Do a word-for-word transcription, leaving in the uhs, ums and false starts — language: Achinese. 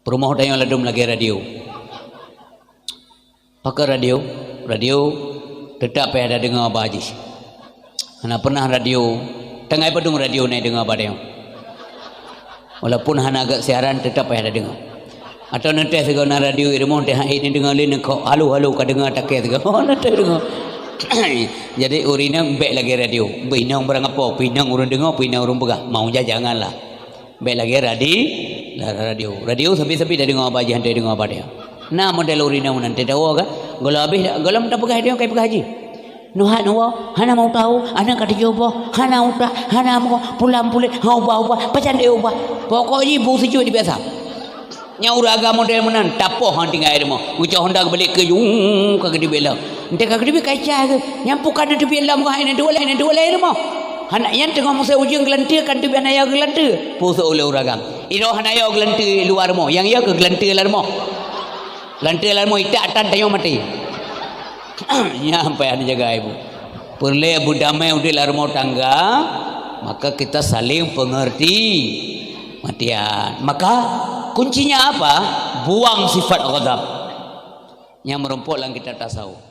Peurumoh tanyoe ladôm lagèe radio. Pakon radio? Radio teutap payah tadeungoe haba jih. Hana pernah radio, tinggai padum radio na deungoe haba tanyoe. Walaupun hana gèt siaran, teutap payah tadeungoe. Atawa neuntèe sigoe na radio i rumoh, teuh hana neudeungoe lé, neukok halo-halo ka deungoe takèe sigoe. Oh, neuntèe deungoe. Jadi, ureueng inong bèk lagèe radio. Beuh inong barang apa, pih inong ureueng deungoe, pih inong ureueng peugah. Mau ja janganlah. Bèk lagèe radi-, la-, radio. Radio sabe-sabe tadeungoe haba jih, han tadeungoe haba tanyoe. Na model ureueng inong meunan, teuh tawoe kan? Gohlom habéh, gohlom tapeugah tanyoe, kai peugah jih. Neuhat neuwoe, hana meu tahu, aneuk ka tujoh boh, hana utak, hana meukoh, pulang pulet, ha ubah-ubah, pajan deh ubah. Pokok jih bu sijuek dibiasa. Nyang ureueng agam model meunan, tapoh han tinggai rumoh. Ucok honda geubalik keu, yuu, ka geuteubiet lom. Entah ka geuteubiet ka icah keuh. Nyang peue ka neuteubiet lom keuh, hai neuteubiet lé, hai neuteubiet lé rumoh. Hana, nyan teungoh musém ujeuen geulanteue, ka neuteubiet hana yo geulanteue. Peue seuôt lé ureueng agam. Iroh hana yo geulanteue luwa rumoh, nyang yo keuh geulanteue lam rumoh. Geulanteue lam rumoh itak tan tanyoe maté. Nyan payah neujaga ibu. Peureulèe beudamai udép lam rumoh tangga, maka kita saling pengerti-, matian. Maka kuncinya apa? Buang sifat ghadab. Nyang meurumpok lam kitab tasawuf.